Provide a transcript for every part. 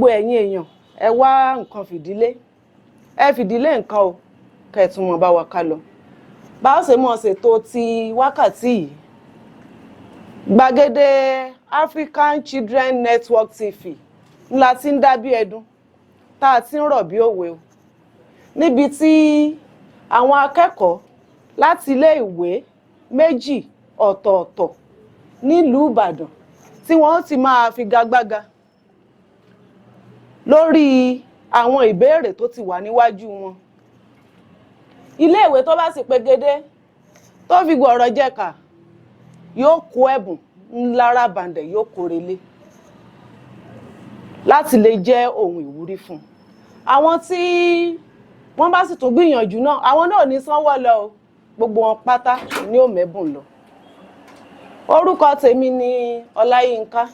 Gbogbo ẹ̀yin èèyàn, ẹ wá nǹkan fìdílé, ẹ fìdílé nǹkan o, kẹ́ ẹ tún mọ̀ bá wa ká lọ. Bá ó ṣe mọ̀ ṣètò ti wákàtí yìí, gbàgede African Children Network TV ńlá ti ń dá bí ẹdun tá a ti ń rọ̀ bí òwe o, níbi tí àwọn akẹ́kọ̀ọ́ láti ilé ìwé méjì ọ̀tọ̀ọ̀tọ̀ nílùú Ìbàdàn tí wọ́n ti máa figagbága lórí àwọn ìbéèrè tó ti wà níwájú wọn. Iléèwé tó bá sì pegedé, tó fi gbọ̀rọ̀ jẹ̀ka, yóò kó ẹ̀bùn ńlá rábàndẹ̀, yóò kó relé láti lè jẹ́ ohun ìwúrí fún un. Àwọn tí wọ́n bá sì tún gbìyànjú náà, àwọn náà ní sanwó lọ o, gbogbo wọn pátá ní ò mẹ́bùn lọ. Orúkọ tèmi ni Ọláyínká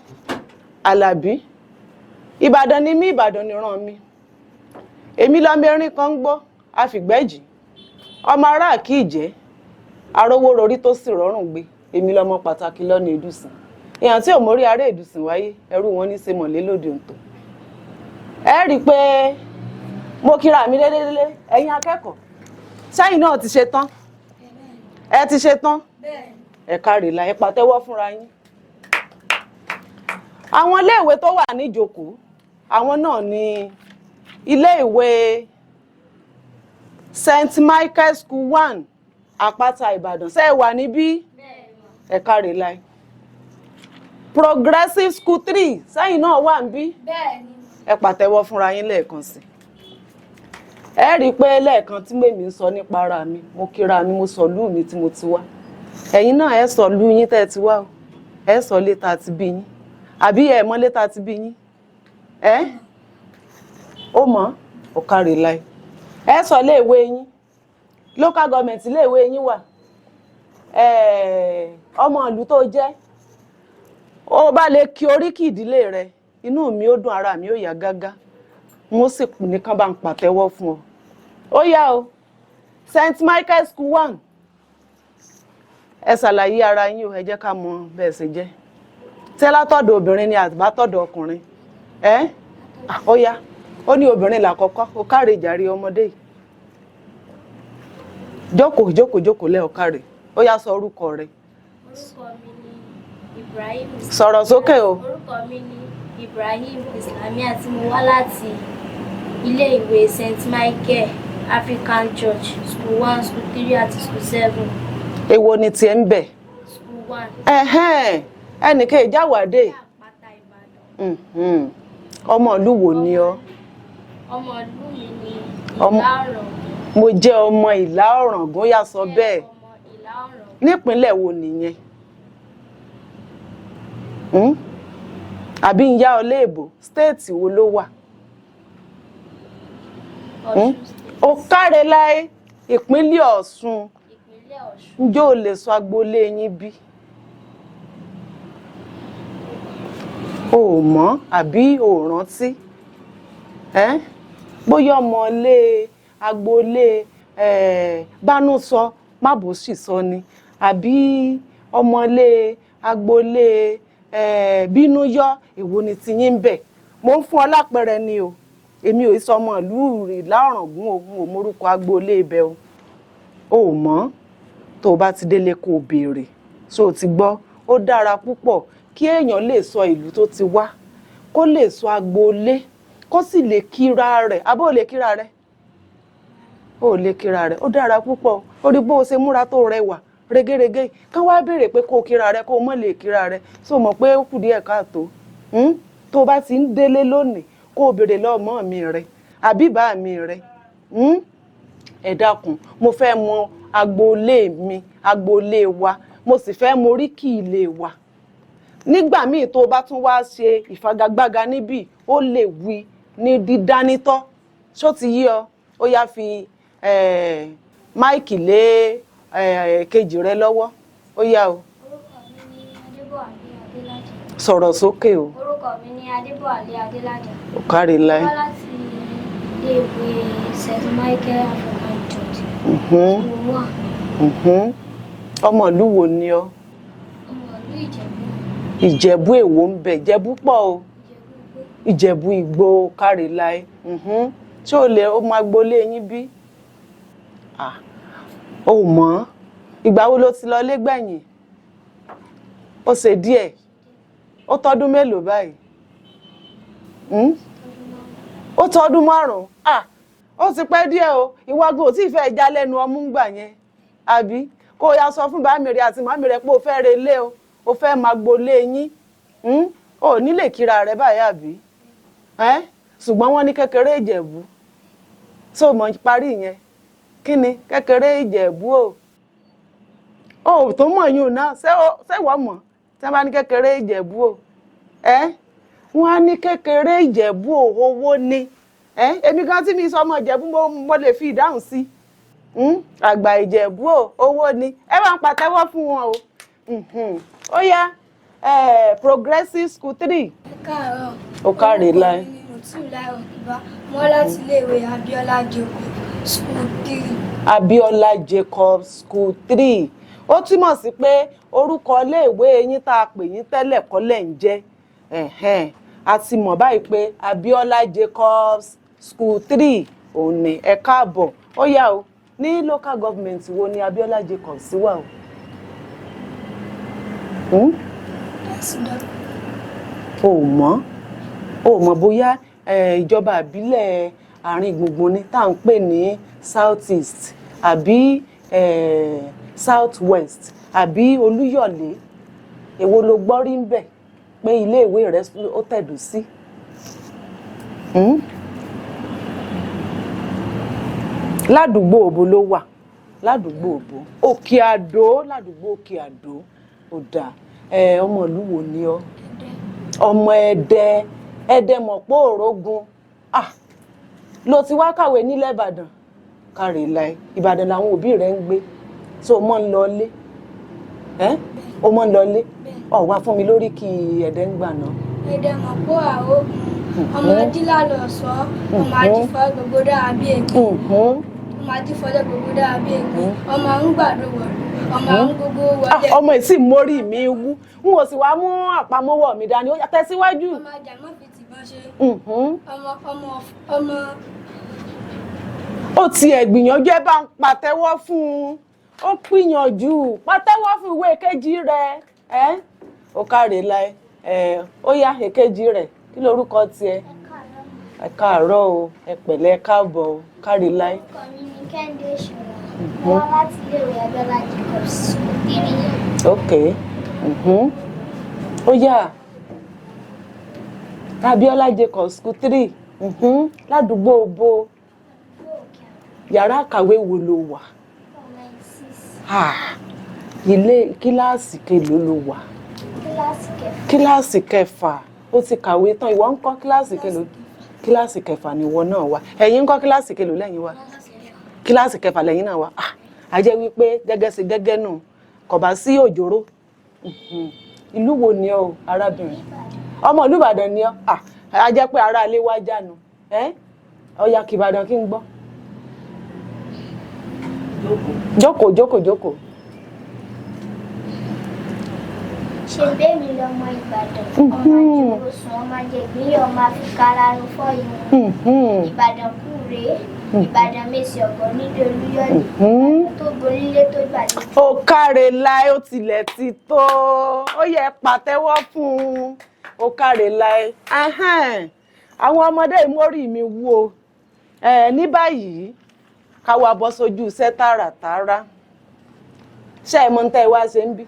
Alábí. Ìbàdàn ni mí, Ìbàdàn nìran mi. Èmi lọmọ erin kan ń gbọ́ àfìgbẹ́jì, ọmọ ará Àkíìjẹ́ arówó rorí tó sì rọrùn gbé. Èmi lọmọ pàtàkì lọ́nà Èdùsìn, èèyàn tí ò mórí ará Èdùsìn wáyé, ẹrú wọn ní ṣe mọ̀lélódì òǹtò. Ẹ rí i pé mo kíra mi délédélé. Ẹ̀yin akẹ́kọ̀ọ́, sẹ́yìn náà ti ṣe tán? Ẹ ti ṣe tán? Ẹ káre la, ẹ pàtẹ́wọ́ fúnra yín. Àwọn iléèwé tó wà níjókòó, àwọn náà ní iléèwé St Michael School 1, Àpáta Ìbàdàn. Ṣé ẹ wà níbí? Ẹ káre láì. Progressive School 3, sẹ́yìn náà wà níbí? Ẹ pàtẹ́wọ́ fúnra yín lẹ́ẹ̀kan sí. Ẹ rí i pé lẹ́ẹ̀kan tí mèmí ń sọ nípa ara mi, mo kíra mi, mo sọ ìlú mi tí mo ti wá. Ẹ̀yin náà, ẹ sọ ìlú yín tẹ́ ẹ ti wá o, ẹ sọ létà ti bí yín, àbí ẹ mọ̀ létà ti bí yín? Ẹ ó mọ̀ ó, káre láì. Ẹ sọ iléèwé yín, local government iléèwé yín wà, ọmọ ìlú tó jẹ́. Ó bá lè kí oríkì ìdílé rẹ, inú mi ó dùn, ara mi ó yá gágá, n ó sì nìkan bá ń pàtẹ́wọ́ fún ọ. Ó yá o, St Michael School 1, ẹ ṣàlàyé ara yín o, ẹ jẹ́ ká mọ bẹ́ẹ̀ ṣe jẹ́. Tẹ́ látọ̀dọ̀ obìnrin ni àbátọ̀dọ̀ ọkùnrin? Ẹ ó yá, ó ní obìnrin làkọ́kọ́. Ó káre jàre, ọmọdé yìí. Jókòó, jókòó, jókòó lẹ́, ó káre. Ó yá, sọ orúkọ rẹ. Orúkọ mi ni Ibrahim. Sọ̀rọ̀ sókè o. Orúkọ mi ni Ibrahim Islamia, tí mo wá láti ilé-ìwé St Michael African Church, School 1, School 3 àti School 7. Èwo ni tiẹ̀ ń bẹ̀? School 1. Ẹ̀hẹ́n, ẹnìkan ìjáwádé. Àpáta Ìbàdàn. Ọmọ ìlú wo ni ọ́? Ọmọ ìlú mi ni Ìlá Ọ̀ràngún. Mo jẹ́ ọmọ Ìlá Ọ̀ràngún, yá sọ bẹ́ẹ̀. Ọmọ Ìlá Ọ̀ràngún. Nípínlẹ̀ wo nìyẹn? Àbí ń yá ọ léèbó, state wo ló wà? Ọ̀ṣun State. Ó káre láé, ìpínlẹ̀ Ọ̀ṣun. Ìpínlẹ̀ Ọ̀ṣun. Ǹjẹ́ o lè sọ agboolé yín bí? O ò mọ̀ àbí o ò rántí? Ẹ́ bóyá ọmọlé agboolé bánúsọ mábòsì sọ ni, àbí ọmọlé agboolé bínúyọ, èwo ni tiyín ń bẹ̀? Mo ń fún ọ lápẹẹrẹ ni o. Èmi ò sọ ọmọ ìlú Ìlá Ọ̀ràngún o, n ò mórúkọ agboolé ibẹ̀ o. O ò mọ̀? Tó o bá ti délé, kó o béèrè. So o ti gbọ́? Ó dára púpọ̀ kí èèyàn lè sọ ìlú tó ti wá, kó lè sọ agboolé, kó sì lè kíra rẹ̀. Abó ò lè kíra rẹ̀? Ó lè kíra rẹ̀, ó dára púpọ̀. Ó rí bó o ṣe múra tó rẹwà régérégé, kán wá béèrè pé kó o kíra rẹ̀, kó o mọ̀ lè kíra rẹ̀, so mọ̀ pé ó kù díẹ̀ káàtó. Tó o bá ti ń délé lónìí, kó o béèrè lọ́mọ mi rẹ̀ àbí bá mi rẹ̀. Ẹ dákun, mo fẹ́ mọ agboolé mi, agboolé wa, mo sì fẹ́ mọ oríkì ilé wa. Nígbà míì tó o bá tún wá ṣe ìfagagbága níbí, ó lè wí ní dídánítọ́. Ṣó ti yí ọ? Ó yá, fi máìkì lé kejì rẹ lọ́wọ́. Ó yá o. Orúkọ mi ni Adébọ̀wálé Adélájà. Sọ̀rọ̀ sókè o. Orúkọ mi ni Adébọ̀wálé Adélájà. Ó káre láé. Mo wá láti iléèwé St Michael African Church, School 1. Ọmọ ìlú wo ni ọ? Ọmọ ìlú Ìjẹ̀bú. Ìjẹ̀bú èwo ń bẹ? Ìjẹ̀bú pọ̀ o. Ìjẹ̀bú. Ìjẹ̀bú Ìgbó kárìláì. Ṣé o lè o máa gbolé yín bí? Ah, o mọ̀. Ìgbà wo ló ti lọ lé gbẹ̀yìn? Ó ṣe díẹ̀. Ó tọ́dún mélòó báyìí? Hmm? Ó tọ́dún 5. Ah, ó ti pẹ́ díẹ̀ o. Ìwọ gan ò tí ì fẹ́ já lẹ́nu ọmú ńgbà yẹn, àbí? Kó o ya sọ fún bàámi rẹ àti màmí rẹ pé o fẹ́ relé o, o fẹ́ máa gbolé yín. O ò ní lè kíra rẹ báyìí, àbí? Ẹ́, ṣùgbọ́n wọ́n ní kékeré Ìjẹ̀bú. Tó mọ̀ parí yẹn? Kí ni kékeré Ìjẹ̀bú o? O ò tó mọ̀ yún náà, ṣé ìwọ mọ̀? Tí wọ́n bá ní kékeré Ìjẹ̀bú o. Ẹ́, wọ́n á ní kékeré Ìjẹ̀bú o, owó ni. Ẹ́, èmi gan tí mi sọ ọmọ Ìjẹ̀bú, mo lè fi ìdáhùn sí. Àgbà Ìjẹ̀bú o, owó ni. Ẹ bá ń pàtẹ́wọ́ fún wọn o. Ó yá, Progressive School 3. Ẹ káàárọ̀. Ó káre láì. Orúkọ mi ni Mùtúláì Òkìbá. Mo wá láti iléèwé Abiola Jacob School 3. Abiola Jacob School 3. Ó túmọ̀ sí pé orúkọ iléèwé yín tá a pè yín tẹ́lẹ̀ kọ́ lẹ̀ ń jẹ́. Ẹ̀hẹ́n. A ti mọ̀ báyìí pé Abiola Jacobs School 3 òun ni. Ẹ káàbọ̀. Ó yá o, ní local government wo ni Abiola Jacobs wà o? Hmm? O ò mọ̀? O ò mọ̀ bóyá ìjọba ìbílẹ̀ àárín gbùngbùn ni tá à ń pè ní South East, àbí South West, àbí Olúyọ̀lé? Èwo ló gbọ́ rí ń bẹ̀ pé iléèwé rẹ ó tẹ̀dó sí? Hmm? Ládùúgbò òbo ló wà? Ládùúgbò òbo? Òkè Àdó, ládùúgbò Òkè Àdó. Ó dáa. Ọmọ ìlú wo ni ọ́? Ọmọ Ẹdẹ. Ẹdẹ mọ̀ pé òrógun. Ah, ló ti wá kàwé nílẹ̀ Ìbàdàn. Kárìláì. Ìbàdàn làwọn òbí rẹ̀ ń gbé. So o mọ̀ ń lọ ilé? Ẹ́, o mọ̀ ń lọ ilé? Ọ̀ wá fún mi lórí kí Ẹdẹ ń gbà náà. Ẹdẹ mọ̀ pé àrógun. Ọmọ ajílà lọ sọ, ọmọ ajífọ́ gbogbo dára bí ègbé. Ọmọ ajífọ́lẹ̀ gbogbo dára bí ègbé. Ọmọ àrùn gbàdo wọ̀lú. Ọmọ àrùn gbogbo wọlé. Ọmọ yìí sì mórí mi wú. N ò sì wá mú àpamọ́wọ́ mi dání. Ó yá, tẹ̀síwájú. Ọmọ ajàmọ́ fi tìbọn ṣe. Ọmọ ọmọ ọmọ. Ó tiẹ̀ gbìyànjú, ẹ bá ń pàtẹ́wọ́ fún un. Ó gbìyànjú, pàtẹ́wọ́ fún ìwé èkejì rẹ̀. Ẹ́, ó káre láì. Ẹ ó yá, èkejì rẹ̀, kí lorúkọ tiẹ̀? Ẹ káàárọ̀ o, ẹ pẹ̀lẹ́, ẹ káàbọ̀ o, káre láì. Orúkọ mi ni Kẹ́hìndé Ṣọlá. Mo wá láti iléèwé Abiola Jacobs School 3. Ok. Ó yá, Abiola Jacobs School 3. Ládùúgbò bo? Yàrá àkàwé wo ló wà? 496. Ah, ilé kíláàsì kelòó ló wà? Kíláàsì kẹfà. Kíláàsì kẹfà. Ó ti kàwé tán. Ìwọ ń kọ́? Kíláàsì kelòó? Kíláàsì kẹfà ni ìwọ náà wà. Ẹ̀yin ń kọ́? Kíláàsì kelòó lẹ́yìn wà? Kíláàsì kẹfà lẹ́yìn náà wà. Ah, a jẹ́ wípé gẹ́gẹ́ sí gẹ́gẹ́ nù kò bá sí òjòrò. Ìlú wo ni ọ́ o, arábìnrin? Ọmọ ìlú Ìbàdàn ni ọ́. Ah, a jẹ́ pé ará ilé wá jánu. Ẹ́, ọya kí Ìbàdàn kí n gbọ́. Jókòó, jókòó, jókòó. Ṣèbémi lọmọ Ìbàdàn, ọmọ àjòròsùn, ọmọ àjẹgbìnlẹ̀, ọmọ àfikàràrùn fọ́ ìwọ̀n. Ìbàdàn kú rèé, Ìbàdàn mèsì ọ̀gọ́ nílé Olúyọ̀lé, Ìbàdàn tó gbonílé tó gbàlejò. Ó káre láì, ó tilẹ̀ ti tó. Ó yẹ pàtẹ́wọ́ fún un. Ó káre láì. Ẹhẹ́n. Àwọn ọmọdé ìmórí mi wú o. Ẹ ní báyìí, ká wá bọ́ sójú iṣẹ́ tààràtààrà. Ṣé ẹ mọ̀ ń tẹ́ ẹ wá ṣe ń bí?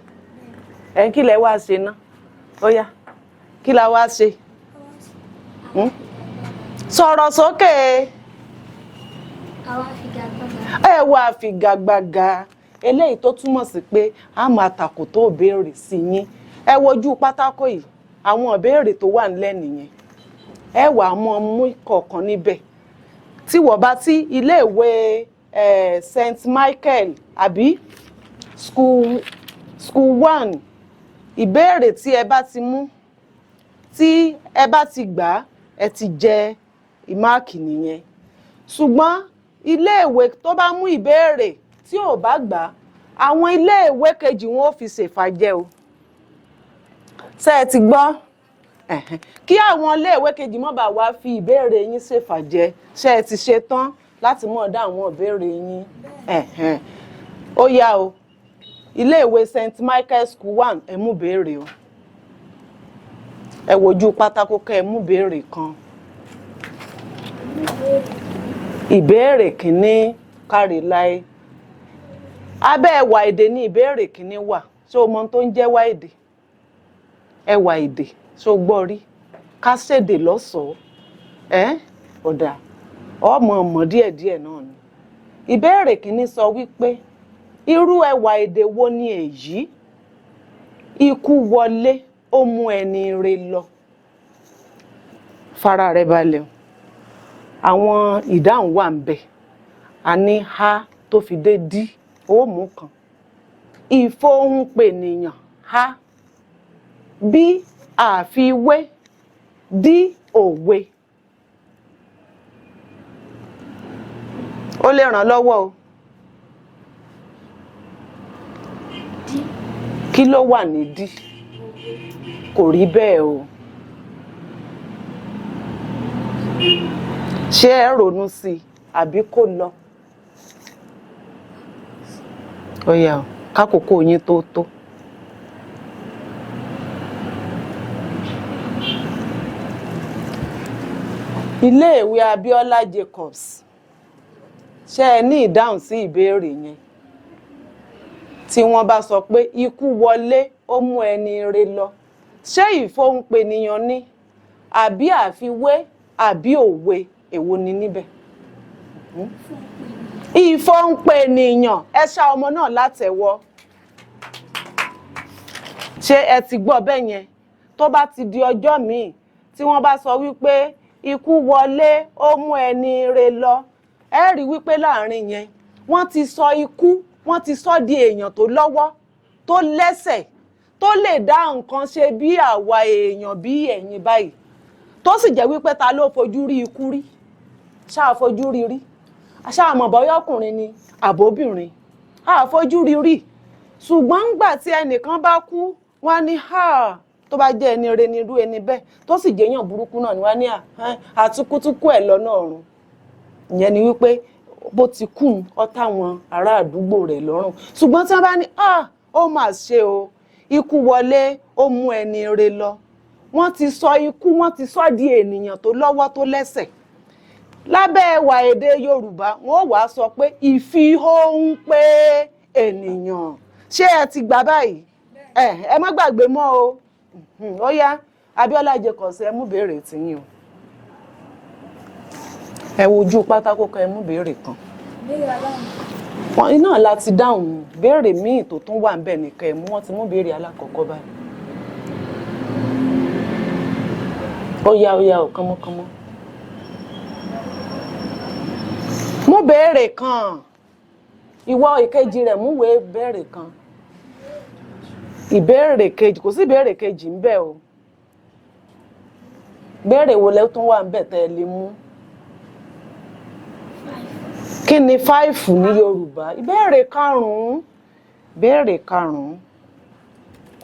Ẹ̀ ń kí lẹ wá ṣe ná? Ó yá, kí la wá ṣe? Sọ̀rọ̀ sókè. Àwa figagbága. Ẹ wá figagbága, eléyìí tó túmọ̀ sí pé a máa tàkò tó béèrè sí yín. Ẹ wojú pátákó yìí, àwọn ìbéèrè tó wà nílẹ̀ nìyẹn. Ẹ wà á mọ mú kọ̀ọ̀kan níbẹ̀. Tí wọ́n bá tí iléèwé St Michael àbí school 1, ìbéèrè tí ẹ bá ti mú, tí ẹ bá ti gbà á, ẹ ti jẹ ìmáàkì nìyẹn. Ṣùgbọ́n iléèwé tó bá mú ìbéèrè tí ò bá gbà á, àwọn iléèwé kejì wọn ò fi ṣèfàjẹ́ o. Ṣé ẹ ti gbọ́? Ẹ̀hẹ́n. Kí àwọn iléèwé kejì má bàa wá fi ìbéèrè yín ṣèfàjẹ, ṣé ẹ ti ṣe tán láti mọ̀ dá àwọn ìbéèrè yín? Ẹ̀hẹ́n. Ó yá o, iléèwé St Michael School 1, ẹ mú béèrè o. Ẹ wojú pátákó kẹ́ ẹ mú béèrè kan. Ìbéèrè kìíní, kárí láé. Abẹ́ ẹwà èdè ni ìbéèrè kìíní wà. Ṣé o mọ ohun tó ń jẹ́ wá èdè? Ẹwà èdè, ṣé o gbọ́ rí? Ká ṣèdè lọ́sọ̀ọ́. Ẹ́ ọ̀dà ọmọ ọmọ díẹ̀díẹ̀ náà ni. Ìbéèrè kìíní sọ wípé irú ẹwà èdè wo ni èyí? Ikú wọlé, ó mú ẹni re lọ. Fara rẹ balẹ̀ o. Àwọn ìdáhùn wà ń bẹ̀. A ní a tó fi dé d, ó mú kan. Ìfohùnpènìyàn a, b àfiwé, d òwe. Ó lè ràn lọ́wọ́ o. Kí ló wà ní d? Kò rí bẹ́ẹ̀ o. Ṣé ẹ ronú sí i àbí kó lọ? Ó yá o, kákòókò yín tó tó. Iléèwé Abíọ́lá Jacobs, ṣé ẹ ní ìdáhùn sí ìbéèrè yẹn? Tí wọ́n bá sọ pé ikú wọlé, ó mú ẹni re lọ, ṣé ìfohùnpènìyàn ni àbí àfiwé àbí òwe? Èwo ni níbẹ̀? Ìfohùnpènìyàn. Ẹ ṣá ọmọ náà látẹ̀wọ́. Ṣé ẹ ti gbọ́ bẹ́ẹ̀ yẹn? Tó bá ti di ọjọ́ míì tí wọ́n bá sọ wípé ikú wọlé, ó mú ẹni re lọ, ẹ rí wípé láàrin yẹn wọ́n ti sọ ikú, wọ́n ti sọ di èèyàn tó lọ́wọ́, tó lẹ́sẹ̀, tó lè dá nǹkan ṣe bí àwa èèyàn bí ẹ̀yin báyìí, tó sì jẹ́ wípé ta ló fojú rí ikú rí? Ṣáà fojú rí rí? Ṣáà mọ̀ bọ́yá ọkùnrin ni àbóbìnrin? A fojú rí rí. Ṣùgbọ́n ńgbà tí ẹnìkan bá kú, wọ́n á ní ha, tó bá jẹ́ ẹni re ni irú ẹni bẹ́ẹ̀, tó sì jẹ́yàn burúkú náà ni, wọ́n á ní àtúkútúkú ẹ̀ lọ́nà ọ̀run. Ìyẹn ni wípé bó ti kú ọ táwọn ará àdúgbò rẹ̀ lọ́rùn. Ṣùgbọ́n tí wọ́n bá ní ó mà ṣe o, ikú wọlé, ó mú ẹni re lọ, wọ́n ti sọ ikú, wọ́n ti sọ di ènìyàn tó lọ́wọ́ tó lẹ́sẹ̀. Lábẹ́ ẹwà èdè Yorùbá, wọ́n ó wàá sọ pé ìfihóhùnpé ènìyàn. Ṣé ẹ ti gbà báyìí? Ẹ má gbàgbé mọ́ o. Ó yá, Abíọ́lá Jacobs, ẹ mú béèrè tiyín o. Ẹ wojú pátákó kan, ẹ mú béèrè kan. Wọn iná láti dáhùn béèrè míì tó tún wà níbẹ̀ nìkan ẹ mú. Wọ́n ti mú béèrè alákọ̀ọ́kọ́ báyìí. Ó yá, ó yá o, kánmọ́kánmọ́. Mú béèrè kan. Ìwọ ìkejì rẹ̀, múwèé béèrè kan. Ìbéèrè kejì, kò sí ìbéèrè kejì ń bẹ̀ o. Béèrè wo lẹ tún wà ń bẹ̀ tẹ́ ẹ lè mú? Kí ni 5 ní Yorùbá? Ìbéèrè karùn-ún. Ìbéèrè karùn-ún.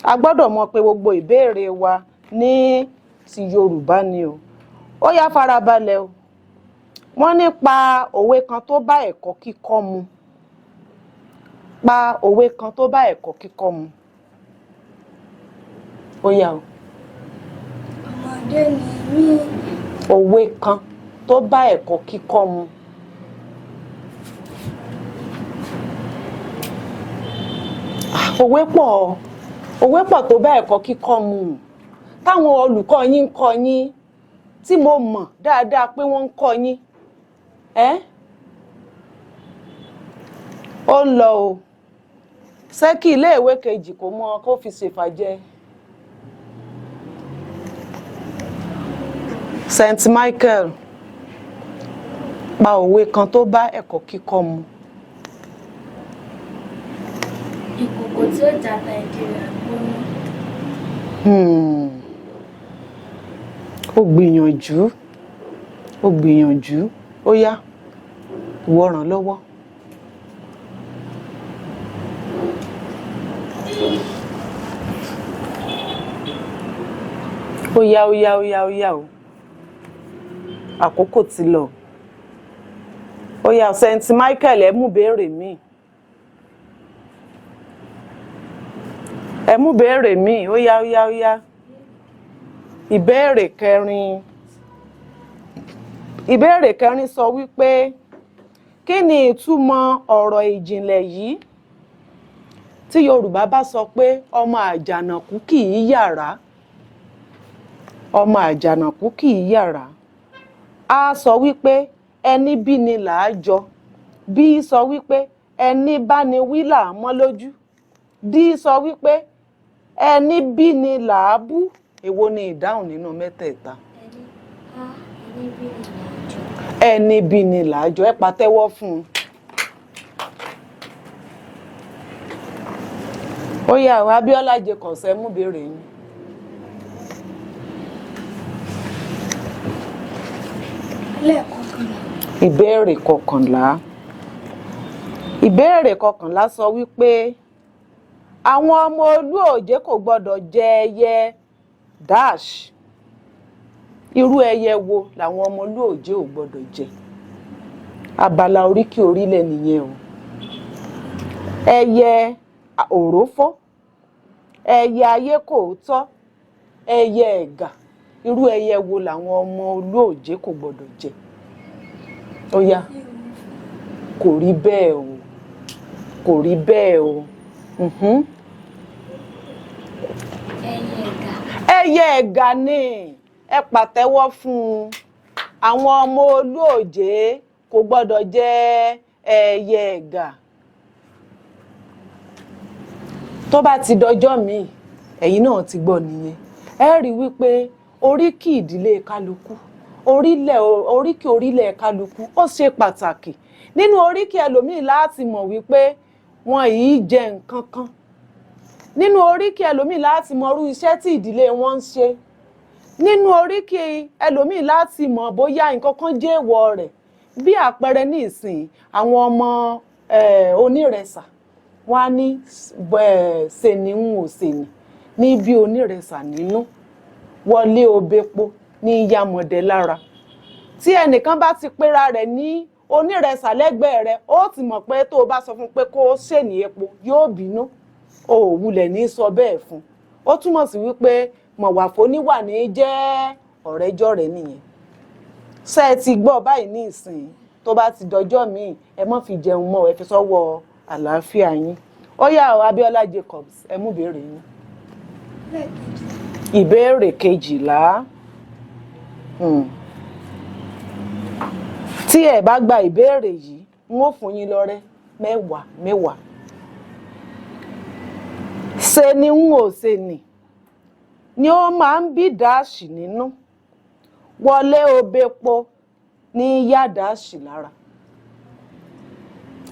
A gbọ́dọ̀ mọ̀ pé gbogbo ìbéèrè wa ní ti Yorùbá ni o. Ó yá, farabalẹ̀ o. Wọ́n ní pa òwe kan tó bá ẹ̀kọ́ kíkọ́ mu. Pa òwe kan tó bá ẹ̀kọ́ kíkọ́ mu. Ó yá o. Ọmọdé ni mí. Òwe kan tó bá ẹ̀kọ́ kíkọ́ mu. Òwe pọ̀, òwe pọ̀ tó bá ẹ̀kọ́ kíkọ́ mu táwọn olùkọ́ yín ń kọ́ yín, tí mo mọ̀ dáadáa pé wọ́n ń kọ́ yín. Ẹ́ ó ń lọ o. Ṣẹ́kì iléèwé kejì kò mọ kó fi ṣèfàjẹ́. St Michael, pa òwe kan tó bá ẹ̀kọ́ kíkọ́ mu. Ìkòkò tí ó jata, ìdí rẹ̀ á gbóná. Ó gbìyànjú, ó gbìyànjú. Ó yá, ìwọ ràn lọ́wọ́. Ó yá, ó yá, ó yá, ó yá o, àkókò ti lọ. Ó yá, St Michael, ẹ mú béèrè míì, ẹ mú béèrè míì. Ó yá, ó yá, ó yá. Ìbéèrè kẹrin. Ìbéèrè kẹrin sọ wípé, kí ni ìtumọ̀ ọ̀rọ̀ ìjìnlẹ̀ yìí tí Yorùbá bá sọ pé ọmọ àjànàkú kì í yàrá? Ọmọ àjànàkú kì í yàrá. A sọ wípé ẹni bí ni là á jọ. B sọ wípé ẹni bá ni wí là á mọ́ lójú. D sọ wípé ẹni bí ni là á bú. Èwo ni ìdáhùn nínú mẹ́tẹ̀ẹ̀ta? Ẹni bí ni là á jọ. Ẹni bí ni là á jọ. Ẹ pàtẹ́wọ́ fún un. Ó yá o, Abíọ́lá Jacobs, ẹ mú béèrè yín. Lẹ́ẹ̀kọ̀ọ̀kanlá. Ìbéèrè kọkànlá. Ìbéèrè kọkànlá sọ wípé àwọn ọmọ Olú Òjé kò gbọdọ̀ jẹ ẹyẹ dash. Irú ẹyẹ wo làwọn ọmọ Olú Òjé ò gbọdọ̀ jẹ? Abala oríkì orílẹ̀ nìyẹn o. Ẹyẹ òrófó, ẹyẹ ayé kò tọ́, ẹyẹ ẹ̀gà. Irú ẹyẹ wo làwọn ọmọ Olú Òjé kò gbọdọ̀ jẹ? Ó yá, kò rí bẹ́ẹ̀ o, kò rí bẹ́ẹ̀ o. Ẹyẹ ẹ̀gà. Ẹyẹ ẹ̀gà ni. Ẹ pàtẹ́wọ́ fún un. Àwọn ọmọ Olú Òjé kò gbọdọ̀ jẹ ẹyẹ ẹ̀gà. Tó bá ti dọjọ́ míì, ẹ̀yin náà ti gbọ́ nìyẹn. Ẹ rí wípé oríkì ìdílé kálukú, orílẹ̀, oríkì orílẹ̀ kálukú ó ṣe pàtàkì. Nínú oríkì ẹlòmíì láti mọ̀ wípé wọn yìí jẹ nǹkan kan. Nínú oríkì ẹlòmíì láti mọ irú iṣẹ́ tí ìdílé wọn ń ṣe. Nínú oríkì ẹlòmíì láti mọ̀ bóyá nǹkan kan jẹ́ èèwọ̀ rẹ̀. Bí àpẹẹrẹ ní ìsìn, àwọn ọmọ onírẹsà wọn á ní ṣèní ń ò ṣèní ní bí onírẹsà nínú, wọlé obepo ní yàmọ̀dé lára. Tí ẹnìkan bá ti pera rẹ̀ ní onírẹsà lẹ́gbẹ̀ẹ́ rẹ̀, ó ti mọ̀ pé tó o bá sọ fún pé kó o ṣèní epo, yóò bínú. O ò wulẹ̀ ní sọ bẹ́ẹ̀ fún. Ó túmọ̀ sí wípé mọ̀wàfó níwà ní jẹ́ ọ̀rẹ́jọ̀rẹ́ nìyẹn. Ṣé ẹ ti gbọ́ báyìí ní ìsìn? Tó bá ti dọjọ́ míì, ẹ má fi jẹun mọ́, ẹ fi sọ́wọ́ àlàáfíà yín. Ó yá o, Abíọ́lá Jacobs, ẹ mú ìbéèrè yín. Ìbéèrè kejìlá. Tí ẹ bá gba ìbéèrè yìí, n ó fún yín lọ́rẹ́ mẹ́wàá mẹ́wàá. Ṣe ni n ò ṣe nì ni ó máa ń bí dáàṣì nínú, wọlé obepo ní yá dáàṣì lára.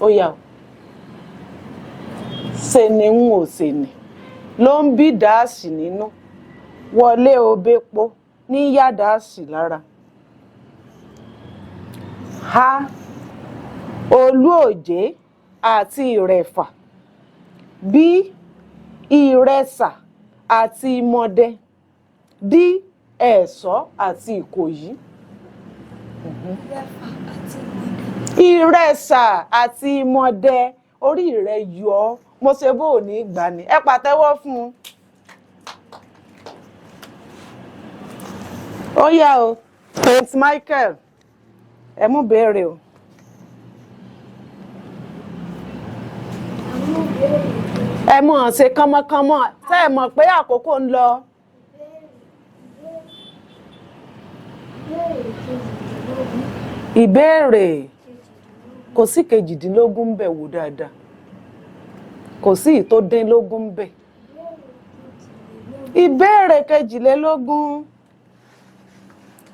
Ó yá o. Ṣe ni n ò ṣe nì ló ń bí dáàṣì nínú, wọlé obepo ní yá dáàṣì lára. A. Olú Òjé àti Ìrẹ̀fà. B. Ìrẹsà àti Ìmọ̀dẹ. D. Ẹ̀ṣọ́ àti Ìkòyí. Ìrẹsà àti Ìmọ̀dẹ. Orí rẹ yọ ọ́, mo ṣe bó ò ní gbà ní. Ẹ pàtẹ́wọ́ fún un. Ó yá o, Saint Michael, ẹ mú béèrè o. Ẹ mọ̀ ṣe kánmọ́kánmọ́, tẹ́ ẹ mọ̀ pé àkókò ń lọ. Ìbéèrè kò sí kejìdínlógún ń bẹ̀, wò dáadáa. Kò sí ìtòdínlógún ń bẹ̀. Ìbéèrè kejìlélógún.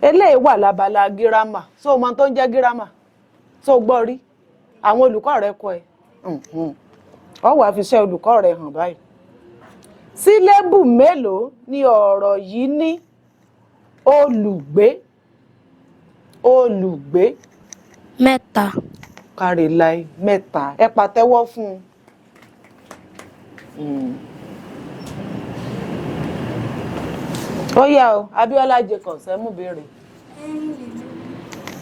Eléyìí wà lábala gírámà. Ṣó o mọ tó ń jẹ́ gírámà? Ṣó o gbọ́ rí? Àwọn olùkọ́ rẹ kọ́ ẹ. Ọ wàá fi iṣẹ́ olùkọ́ rẹ hàn báyìí. Sílébù mélòó ni ọ̀rọ̀ yìí ní? Olùgbé. Olùgbé. Mẹ́ta. Kárìláì, mẹ́ta. Ẹ pàtẹ́wọ́ fún un. Ó yá o, Abíọ́lá Jacobs, ẹ mú béèrè.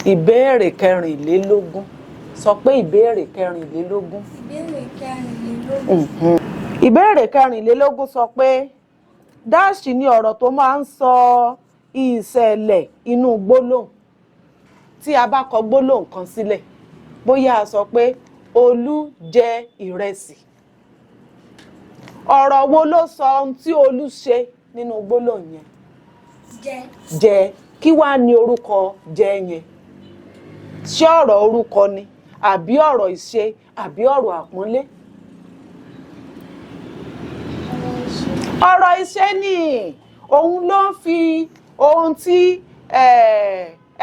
Ìbéèrè 24. Sọ pé ìbéèrè 24. Ìbéèrè 24. Ìbéèrè 24 sọ pé dash ni ọ̀rọ̀ tó máa ń sọ ìṣẹ̀lẹ̀ inú gbólóhùn. Tí a bá kọ gbólóhùn kan sílẹ̀, bóyá a sọ pé Olú jẹ ìrẹsì, ọ̀rọ̀ wo ló sọ ohun tí Olú ṣe nínú gbólóhùn yẹn? Jẹ. Jẹ. Kí wàá ní orúkọ jẹ yẹn? Ṣé ọ̀rọ̀ orúkọ ni, àbí ọ̀rọ̀ ìṣe, àbí ọ̀rọ̀ àpọ́nlé? Ọ̀rọ̀ ìṣe ni. Òun ló ń fi ohun tí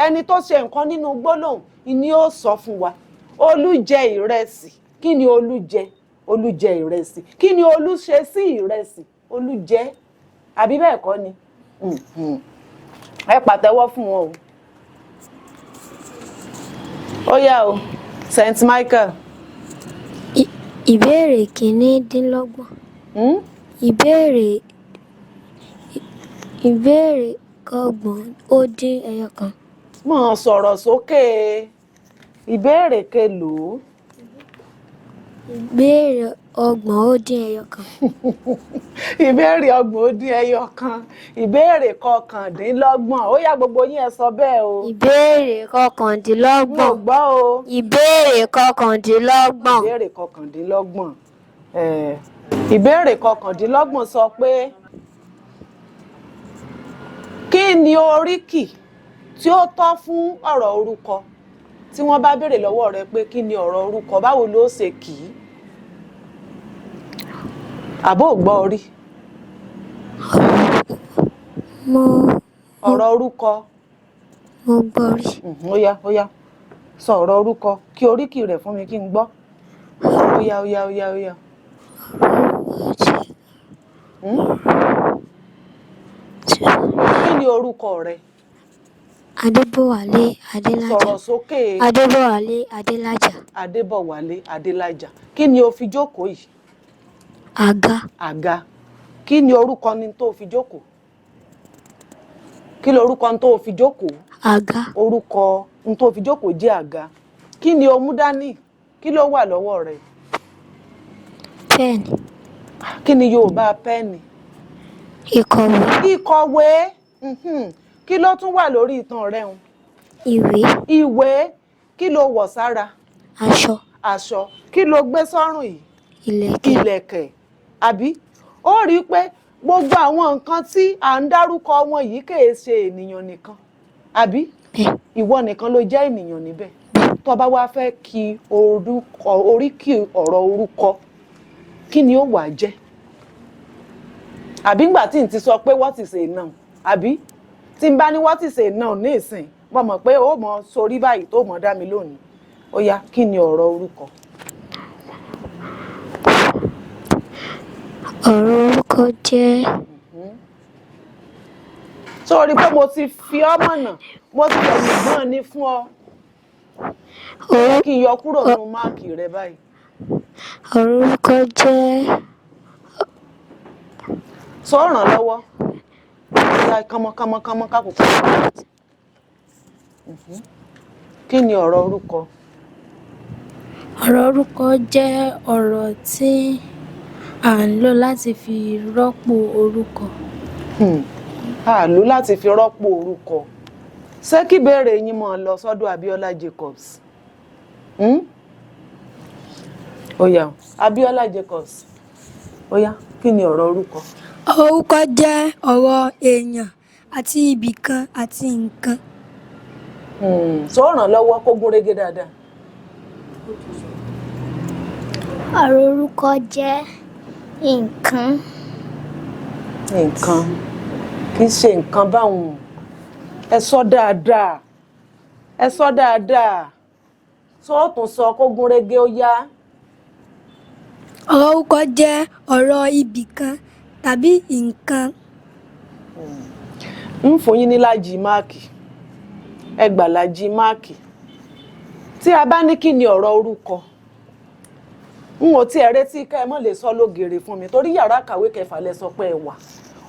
ẹni tó ṣe nǹkan nínú gbólóhùn ni ó sọ fún wa. Olú jẹ ìrẹsì. Kí ni Olú jẹ? Olú jẹ ìrẹsì. Kí ni Olú ṣe sí ìrẹsì? Olú jẹ, àbí bẹ́ẹ̀ kọ́ ni? Ẹ pàtẹ́wọ́ fún wọn o. Ó yá o, St. Michael. Ìbéèrè 29. Ìbéèrè 31. Mọ̀ sọ̀rọ̀ sókè. Ìbéèrè kelòó? Ìbéèrè 31. Ìbéèrè 31. Ìbéèrè 29. Ó yá, gbogbo yín, ẹ sọ bẹ́ẹ̀ o. Ìbéèrè 29. Mo gbọ́ o. Ìbéèrè 29. Ìbéèrè 29. Ìbéèrè 29 sọ pé kí ni oríkì tí ó tọ́ fún ọ̀rọ̀ orúkọ? Tí wọ́n bá béèrè lọ́wọ́ rẹ pé kí ni ọ̀rọ̀ orúkọ, báwo ló ṣe kì í? Àbó ò gbọ́ orí? Mo Ọ̀rọ̀ orúkọ. Mo gbọ́ rí. Ó yá, ó yá, sọ ọ̀rọ̀ orúkọ, kí oríkì rẹ̀ fún mi kí n gbọ́. Ó yá, ó yá, ó yá, ó yá. Kí ni orúkọ rẹ? Adébọ̀wálé Adélájà. Sọ̀rọ̀ sókè. Adébọ̀wálé Adélájà. Adébọ̀wálé Adélájà. Kí ni o fi jókòó yìí? Àga. Àga. Kí ni orúkọ ni tó fi jókòó? Kí ni orúkọ ni tó fi jókòó? Àga. Orúkọ n tó fi jókòó jẹ́ àga. Kí ni o mú dání? Kí ló wà lọ́wọ́ rẹ? Pẹ́ẹ̀nì. Kí ni Yorùbá pẹ́ẹ̀nì? Ìkọ̀wé. Ìkọ̀wé. Kí ló tún wà lórí itan rẹ hun? Ìwé. Ìwé. Kí ló wọ̀ sára? Aṣọ. Aṣọ. Kí ló gbé sọ́rùn yìí? Ìlẹ̀kẹ̀. Ìlẹ̀kẹ̀, àbí? Ó rí i pé gbogbo àwọn nǹkan tí à ń dárúkọ wọn yìí kèé ṣe ènìyàn nìkan, àbí? Bẹ́ẹ̀. Ìwọ nìkan ló jẹ́ ènìyàn níbẹ̀. Tó bá wá fẹ́ kí orúkọ, oríkì ọ̀rọ̀ orúkọ, kí ni ó wà jẹ́? Àbí ńgbà tí n ti sọ pé what is a noun, àbí tí n bá ní what is a noun ní ìsìn, mo mọ̀ pé ó mọ sórí báyìí tó mọ̀ dá mi lónìí. Ó yá, kí ni ọ̀rọ̀ orúkọ? Ọ̀rọ̀ orúkọ jẹ́ Sórí pé mo ti fi ọ́ mọ̀nà, mo ti fẹ̀yìn gbọ́n ni fún ọ. Kí n yọ kúrò nínú máàkì rẹ báyìí. Ọ̀rọ̀ orúkọ jẹ́ Sọ ràn lọ́wọ́. Ó yá, kánmọ́ kánmọ́ kánmọ́ kákòókò. Kí ni ọ̀rọ̀ orúkọ? Ọ̀rọ̀ orúkọ jẹ́ ọ̀rọ̀ tí à ń lò láti fi rọ́pò orúkọ. A lò láti fi rọ́pò orúkọ. Ṣé kí béèrè yín máa lọ sọ́dọ̀ Abíọ́lá Jacobs? Hmm? Ó yá o, Abíọ́lá Jacobs, ó yá, kí ni ọ̀rọ̀ orúkọ? Orúkọ jẹ́ ọ̀rọ̀ èèyàn àti ibìkan àti nǹkan. Sọ ràn lọ́wọ́ kó gún régé dáadáa. Ọ̀rọ̀ orúkọ jẹ́ nǹkan. Nǹkan kì í ṣe nǹkan báwọn. Ẹ sọ dáadáa, ẹ sọ dáadáa. Sọ ó tún sọ kó gún régé, ó yá. Ọ̀rọ̀ orúkọ jẹ́ ọ̀rọ̀ ibìkan tàbí nǹkan. Ń fún yín ní lájì máàkì, ẹgbàlájì máàkì. Tí a bá ní kí ni ọ̀rọ̀ orúkọ, n ò tiẹ̀ retí ká ẹ mọ̀ lè sọ lógere fún mi, torí yàrá kàwé kẹfà lẹ sọ pé ẹ wà.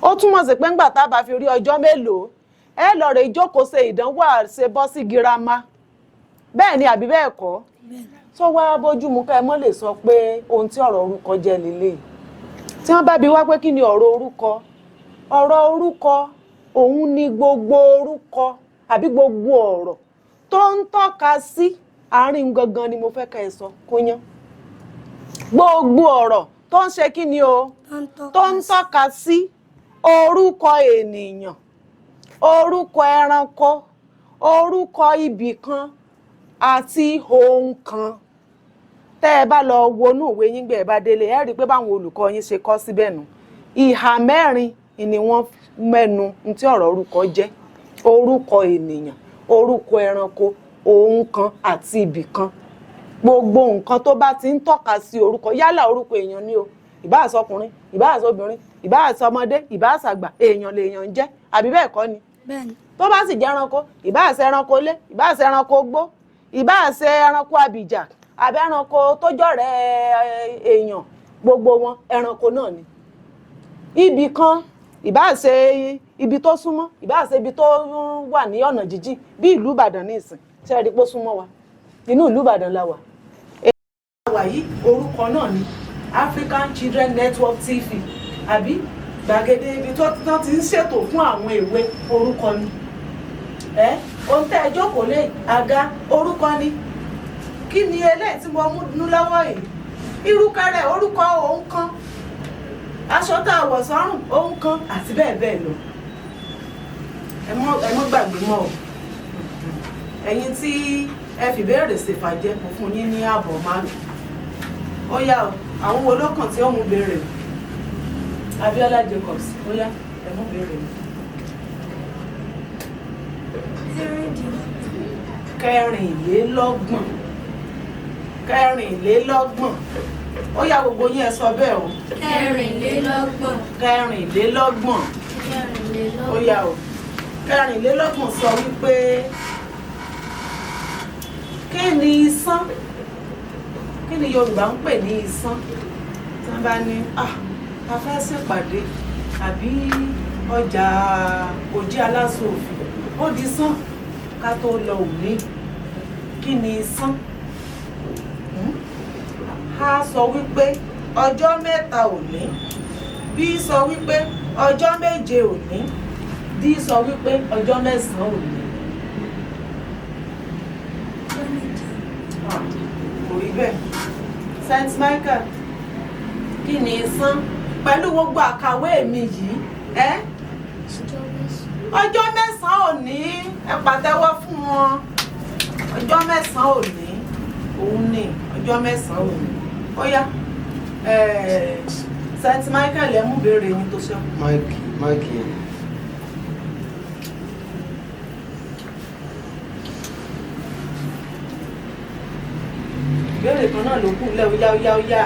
Ó túmọ̀ sí pé ńgbà tá a bá fi rí ọjọ́ mélòó, ẹ lọ rè jókòó ṣe ìdánwò àṣebọ́ sí girama. Bẹ́ẹ̀ ni àbí bẹ́ẹ̀ kọ́? Tó wá bójúmu ká ẹ mọ́ lè sọ pé ohun tí ọ̀rọ̀ orúkọ jẹ́ lélẹ́yìí? Tí wọ́n bá bi wá pé kí ni ọ̀rọ̀ orúkọ, ọ̀rọ̀ orúkọ òun ni gbogbo orúkọ àbí gbogbo ọ̀rọ̀ tó ń tọ́ka sí àárín gangan ni mo fẹ́ ká ẹ sọ kó yán. Gbogbo ọ̀rọ̀ tó ń ṣe kí ni o? Tó ń tọ́ka sí orúkọ ènìyàn, orúkọ ẹranko, orúkọ ibìkan àti ohun kan. Tẹ́ ẹ bá lọ wọnú ìwé yín gbé ẹ bá délé, ẹ rí i pé báwọn olùkọ́ yín ṣe kọ́ síbẹ̀ nù. Ìhà mẹ́rin ni wọ́n mẹ́nu ní tí ọ̀rọ̀ orúkọ jẹ́: orúkọ ènìyàn, orúkọ ẹranko, ohun kan àti ibì kan. Gbogbo nǹkan tó bá ti ń tọ́ka sí orúkọ, yálà orúkọ èèyàn ni o, ìbáà ṣọkùnrin, ìbáà ṣobìnrin, ìbáà ṣọmọdé, ìbáà ṣàgbà, èèyàn lèèyàn ń jẹ́, àbí bẹ́ẹ̀ kọ́ ni? Bẹ́ẹ̀ni. Tó bá sì jẹ́ ẹranko, ìbáà ṣe ẹranko ilé, ìbáà ṣe ẹranko gbó, ìbáà ṣe ẹranko abìjà àbí ẹranko tó jọ̀rẹ́ èèyàn, gbogbo wọn ẹranko náà ni. Ibì kan, ìbáà ṣe ibi tó súnmọ́, ìbáà ṣe ibi tó wà ní ọ̀nà jíjìn, bí ìlú Ìbàdàn ní ìsìn, ṣe é rí pé ó súnmọ́ wa? Inú ìlú Ìbàdàn la wà. Èyí wà yìí, orúkọ náà ni African Children Network TV, àbí gbàgede ibi tó ti ń ṣètò fún àwọn èwe, orúkọ ni. Ẹ ohun tẹ́ ẹ jókòó lé, àga, orúkọ ni. Kí ni eléyìí tí mo mú nú lọ́wọ́ yìí? Irúkẹrẹ, orúkọ òun kan. Aṣọ tá a wọ̀ sọ́rùn, òun kan, àti bẹ́ẹ̀ bẹ́ẹ̀ lọ. Ẹ mọ́ gbàgbé mọ́ o. Ẹ̀yin tí ẹ fìbéèrè ṣèfàjẹ́, mo fún yín ní ààbọ̀ márùn. Ó yá o, àwọn wo ló kàn tí ó mú béèrè? Abíọ́lá Jacobs, ó yá, ẹ mú béèrè mi. 26. 26. Ó yá, gbogbo yín ẹ sọ bẹ́ẹ̀ o. 26. 26. Ó yá o, 26 sọ wípé kí ni isán? Kí ni Yorùbá ń pè ní isán? Tí wọ́n bá ní a fẹ́ ṣèpàdé àbí ọjà òjì aláṣọ òfì ó di sán ká tó lọ òní, kí ni isán? A sọ wípé ọjọ́ 3 òní, B sọ wípé ọjọ́ 7 òní, D sọ wípé ọjọ́ 9 òní. Kò rí bẹ́ẹ̀. Saint Michael, kí ni isán? Pẹ̀lú gbogbo àkàwé mi yìí, ọjọ́ 9 òní, ẹ pàtẹ́wọ́ fún wọn. Ọjọ́ 9 òní, òun ni ọjọ́ 9 òní. Ó yá, Saint Michael, ẹ mú béèrè yín tó ṣẹ́kù. Máìkì yẹn. Ìbéèrè kan náà ló kù lẹ́. Ó yá, ó yá, ó yá.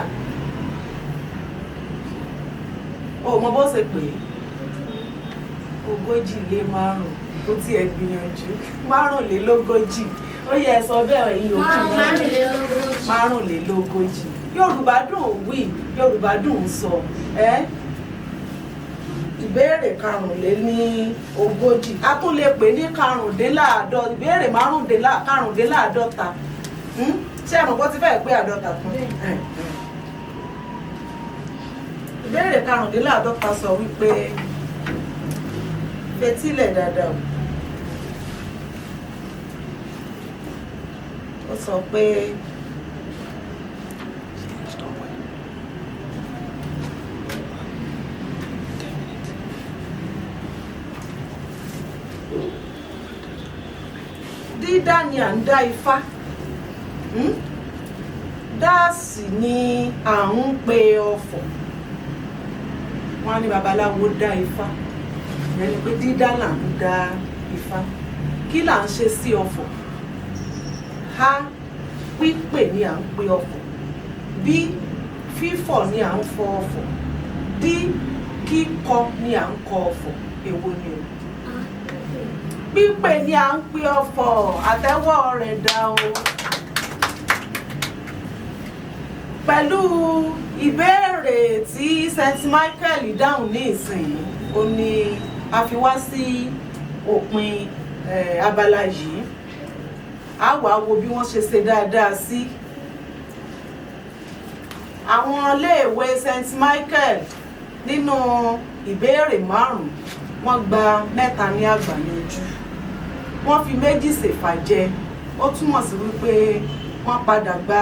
O mọ bó ṣe pè é, 45. Ó tiẹ̀ gbìyànjú, 45. Ó yẹ ẹ sọ bẹ́ẹ̀, ẹ̀yin òkú. 45. 45. Yorùbá dùn wí, Yorùbá dùn sọ. Ẹ́ ìbéèrè 45, a tún lè pè ní karùndínláàádọ́, ìbéèrè 45. Ṣé ẹ mọ̀ pé ó ti fẹ́ẹ̀ pé 50 tán? Ìbéèrè 45 sọ wípé, fetílẹ̀ dáadáa o, ó sọ pé dídá ni à ń dá ifá, dáàsì ni à ń pe ọfọ̀. Wọ́n á ní babaláwo dá ifá, ìyẹn ni pé dídá là ń dá ifá. Kí là ń ṣe sí ọfọ̀? A, pípè ni à ń pe ọfọ̀. B, fífọ̀ ni à ń fọ ọfọ̀. D, kíkọ ni à ń kọ ọfọ̀. Èwo ni o? Pípè ni à ń pe ọfọ̀. Àtẹ́wọ́ rẹ̀ dá o. Pẹ̀lú ìbéèrè tí St Michael dáhùn ní ìsìn, Ó ní a fi wá sí òpin abala yìí. A wàá wo bí wọ́n ṣe ṣe dáadáa sí. Àwọn iléèwé St Michael, nínú ìbéèrè márùn-ún, wọ́n gba mẹ́ta ní àgbàyanjú, wọ́n fi méjì ṣèfàjẹ. Ó túmọ̀ sí wípé wọ́n padà gba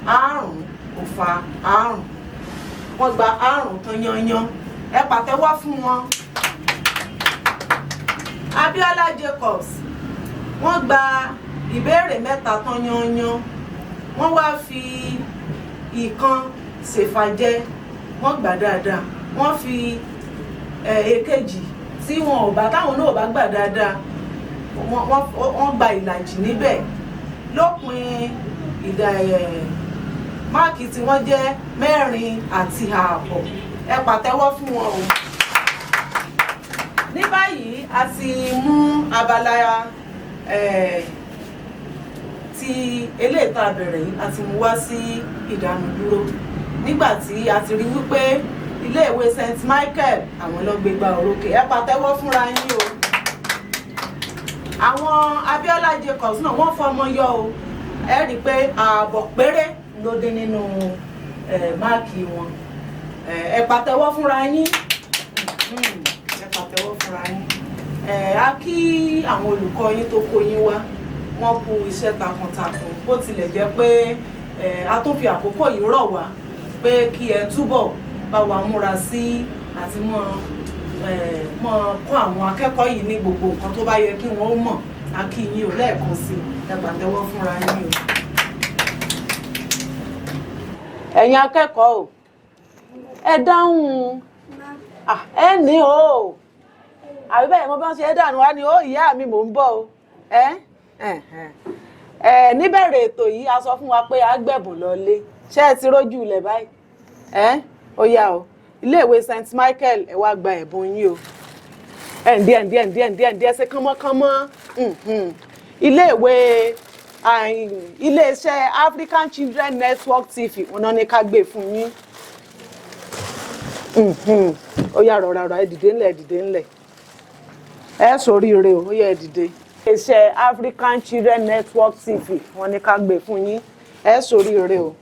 5.5. Wọ́n gba 5 tán yányán. Ẹ pàtẹ́wọ́ fún wọn. Abiola Jacobs, wọ́n gba ìbéèrè mẹ́ta tán yányán, wọ́n wá fi ìkan ṣèfàjẹ. Wọ́n gbà dáadáa. Wọ́n fi èkejì tí wọn ò bá, táwọn náà ò bá gbà dáadáa, wọ́n gba ìlàjì níbẹ̀. Lópin ìdá máàkì tí wọ́n jẹ́ 4.5. Ẹ pàtẹ́wọ́ fún wọn o. Ní báyìí, a ti mú abala ti eléyìí tá a bẹ̀rẹ̀ yìí, a ti mú wá sí ìdánudúró nígbà tí a ti rí wípé iléèwé St Michael, àwọn ló gbégbá orókè. Ẹ pàtẹ́wọ́ fúnra yín o. Àwọn Abiola Jacobs náà, wọ́n fọmọ yọ o. Ẹ rí i pé ààbọ̀ péré ló dé nínú máàkì wọn. Ẹ pàtẹ́wọ́ fúnra yín. Ẹ pàtẹ́wọ́ fúnra yín. Á kí àwọn olùkọ́ yín tó kó yín wá, wọ́n kú iṣẹ́ takuntakun. Bó tilẹ̀ jẹ́ pé a tún fi àkókò yìí rọ̀ wá pé kí ẹ túbọ̀ bá wa múra sí àti mọ́ kọ́ àwọn akẹ́kọ̀ọ́ yìí ní gbogbo nǹkan tó bá yẹ kí wọ́n mọ̀. A kí yín o lẹ́ẹ̀kan sí i. Ẹ pàtẹ́wọ́ fúnra yín o. Ẹ̀yin akẹ́kọ̀ọ́ o, ẹ dáhùn. Ẹ ní o, àbí bẹ́ẹ̀ mo bá ń ṣe é dànù wá ní ó. Ìyá mi, mò ń bọ̀ o. Ẹ ẹ níbẹ̀rẹ̀ ètò yìí, a sọ fún wa pé a gbẹ̀bùn lọlé. Ṣé ẹ ti rójú ilẹ̀ báyìí? Ẹ ó yá o, iléèwé St Michael, ẹ wá gba ẹ̀bùn yín o. Ẹ ǹdí, ẹ ǹdí, ẹ ǹdí, ẹ ǹdí, ẹ ǹdí, ẹ ṣe kánmọ́kánmọ́. Iléeṣẹ́ African Children Network TV, wọn náà ní ká gbé fún yín. Ó yá, rọra rọra, ẹ dìde ńlẹ̀, ẹ dìde ńlẹ̀. Ẹ ṣoríire o. Ó yá, ẹ dìde. Iléeṣẹ́ African Children Network TV, wọ́n ní ká gbé fún yín. Ẹ ṣoríire o.